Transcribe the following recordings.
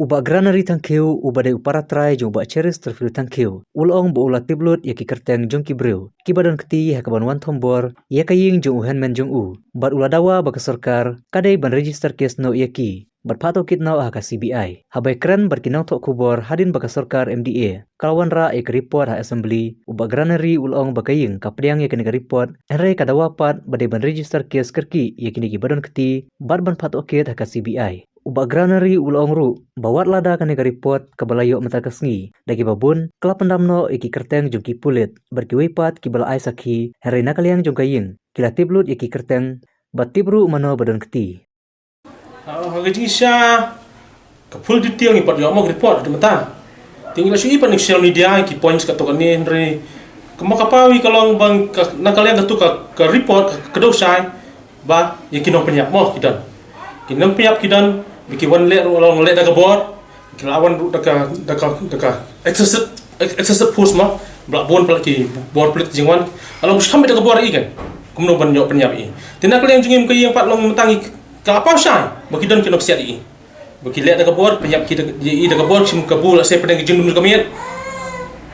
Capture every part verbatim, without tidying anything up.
U Bah Granary Thangkhiew, uba dei u para trai jong u Bah Cheristerfield Thangkhiew, u la ong ba u la tip lut ïa ki kyrteng jong ki briew kiba don kti ha kaban wan thombor ïa ka ïing jong u hynmen jong u, bad u la dawa ba ka sorkar ka dei ban register case noh ïa ki bad phah tohkit noh ha ka C B I. Haba ïakren bad ki nongthoh khubor hadien ba ka sorkar M D A ka la wanrah ïa ka report ha Assembly, u Bah Granary u la ong ba ka ïing ka pdiang ïa kane ka report, hynrei ka dawa pat ba dei ban register case kyrkieh ïa kine kiba don kti bad ban phah tohkit ha ka C B I. U Bah Granary u la ong ruh ba wat lada kane ka report kaba la ïoh mynta ka sngi da kiba bun ka la pyndam noh ïa ki kyrteng jong ki pulit bad kiwei pat kiba la ai sakhi, hynrei na ka liang jong ka ïing ki la tip lut ïa ki kyrteng bad tip ruh mano ba don kti. Ah, ha ka jingshisha ka full detail ngi pat ïoh mo ka report ha mynta. Te ngi la shu i pat na social media ki points katto katne, hynrei kumba ka paw ïa ka long ba ka, na ka liang katto ka, ka report ka, ka kdew shai ba ïa ki nongpynïap mo ki don. Ki nongpynïap ki don, ba ki wan leh ruh long leh da ka bor, ki la wan ruh da ka, da ka, da ka excessive, ex-, excessive force mo, ba la bun palat ki bor pulit jingwan. Ka long ba shu kham beit da ka bor ïa i kan, kumno ban ïoh pynïap ïa i. Te na ka liang jong ngi ka ïing pat long mynta ngi ka la paw shai ba ki don ki nongsiat ïa i. Ba ki leh da ka bor, pynïap ki da, ïa i da ka bor, shim kabu, lehse pyndonkam ka jingdum ka miet.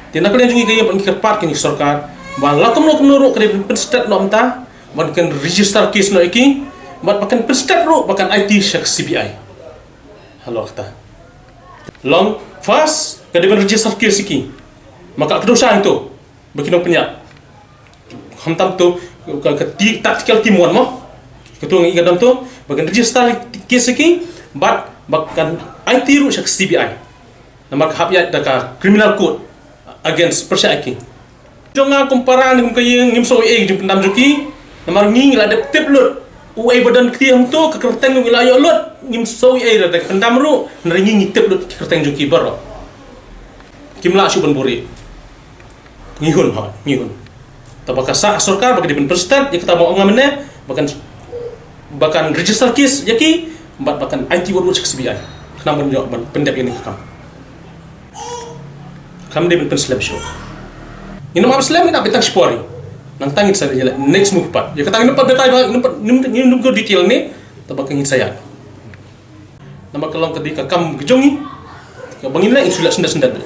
Te na ka liang jong ngi ka ïing pat ngi kyrpad ïa ka sorkar ba la kumno kumno ruh ka dei ban pynstet noh mynta, ban kan register case noh ïa ki, bad ba kan pynstet ruh ba kan aiti sha ka C B I. Halor kata, long first ka dei ban register case ïa ki. Ma ka kdew shai to ba ki nongpynïap. Khamtam to ka, ka ti-, tactical team one mo. Ka to ngi ka dang to ba kan register case ïa ki, bad ba kan aiti ruh sha ka C B I. Namar ka hap ïaid da ka criminal code against pyrshah ïa ki. Jong nga kum para ne kum ka ïing ngim sngew ei ei ka jingpyndam jong ki. Namar ngi ngi la dep tip lut uei ba don kti hangto, ka kyrteng ngi la ïoh lut, ngim sngew ei ei da ka pyndam ruh, hynrei ngi ngi tip lut ka kyrteng jong ki baroh. Kim lah shuh ban buhrieh. Ngi hun, ha, ngi hun. Te ba ka sah sorkar ba ka dei ban pynstet ïa kata ba ong nga mynne, ba kan, ba kan register case ïa ki, bad ba kan aiti wad wad sha ka C B I. Khnang ban ïoh ban pyndep ïa kane ka kam. Kam dei ban pynslem shuh. Ngin ym ap slem, ngin ap beit tang shipor. Nangta ngin sa ïa leh next move pat. Ïa kata ngin ym pat batai ba, ngin ym pat, ngin ym, ngin ym go detail ne, te ba ka ngin sa ïa. Namar ka long ka dei ka kam ka jong ngi, kaba ngin leh, ngin shu leh syndet syndet.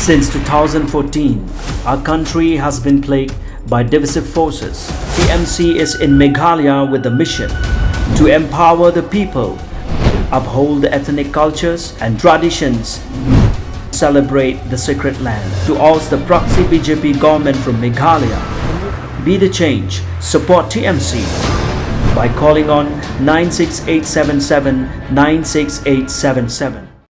Since two thousand fourteen, our country has been plagued by divisive forces. T M C is in Meghalaya with the mission to empower the people, uphold the ethnic cultures and traditions, celebrate the sacred land. To oust the proxy B J P government from Meghalaya, be the change, support T M C by calling on nine six eight seven seven nine six eight seven seven.